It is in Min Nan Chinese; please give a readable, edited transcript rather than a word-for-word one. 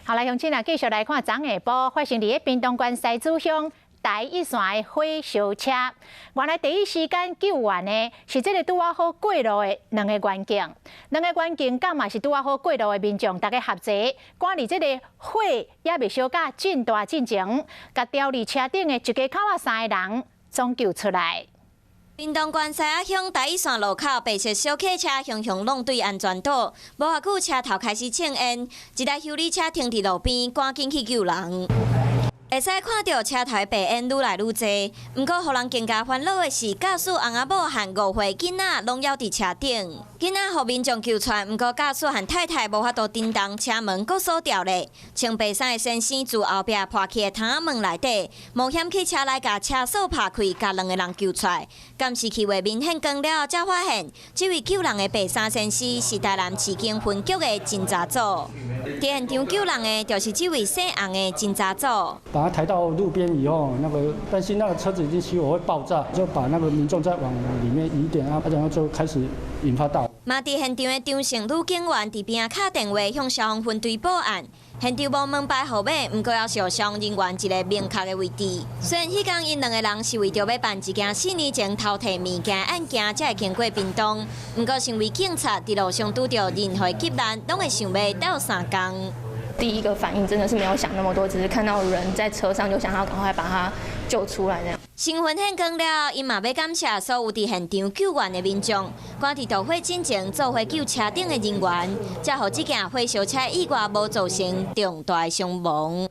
好來，鄉親啊，繼續來看昨下晡發生佇咧屏東縣西子鄉台一線的火燒車。原來第一時間救援的是這个拄仔好過路的兩个員警，兩个員警佮嘛是拄仔好過路的民眾，大家合齊，趕佇這个火猶未燒甲真大進前，共牢佇車頂的一家口仔三个人總救出來。屏東縣西仔鄉台一線路口白色小客車雄雄挵對安全島，無偌久車頭開始衝煙，一台修理車停佇路邊，趕緊去救人。會使看著車頭的白煙愈來愈濟，毋過予人更加煩惱的是，駕駛翁仔某和5歲囡仔攏猶佇車頂。囡仔予民眾救出來，毋過駕駛和太太無法度振動車門，閣鎖牢咧。穿白衫的先生自後壁破去的窗仔門內底，冒險去車內共車鎖拍開，共兩个人救出來。監視器畫面顯光了後，才發現這位救人的白衫先生是台南市警分局的偵查組。佇現場救人的，就是這位姓洪的偵查組。把他抬到路邊以後，那個擔心那個車子已經熄火會爆炸，就把那個民眾再往裡面移一點啊，然後就開始引發大火。嘛佇現場的張姓女警員佇邊仔敲電話向消防分隊報案，現場無門牌號碼，毋過猶是予消防人員一个明確的位置。雖然彼工𪜶兩个人是為著欲辦一件4年前偷提物件的案件，才會經過屏東，毋過身為警察，佇路上拄著任何急難，攏會想欲鬥相共。第一個反應真的是沒有想那麼多，只是看到人在車上就想要趕快把他救出來那樣。新聞顯光了，𪜶嘛欲感謝所有佇現場救援的民眾，趕佇導火進前做伙救車頂的人員，才予這件火燒車意外無造成重大傷亡。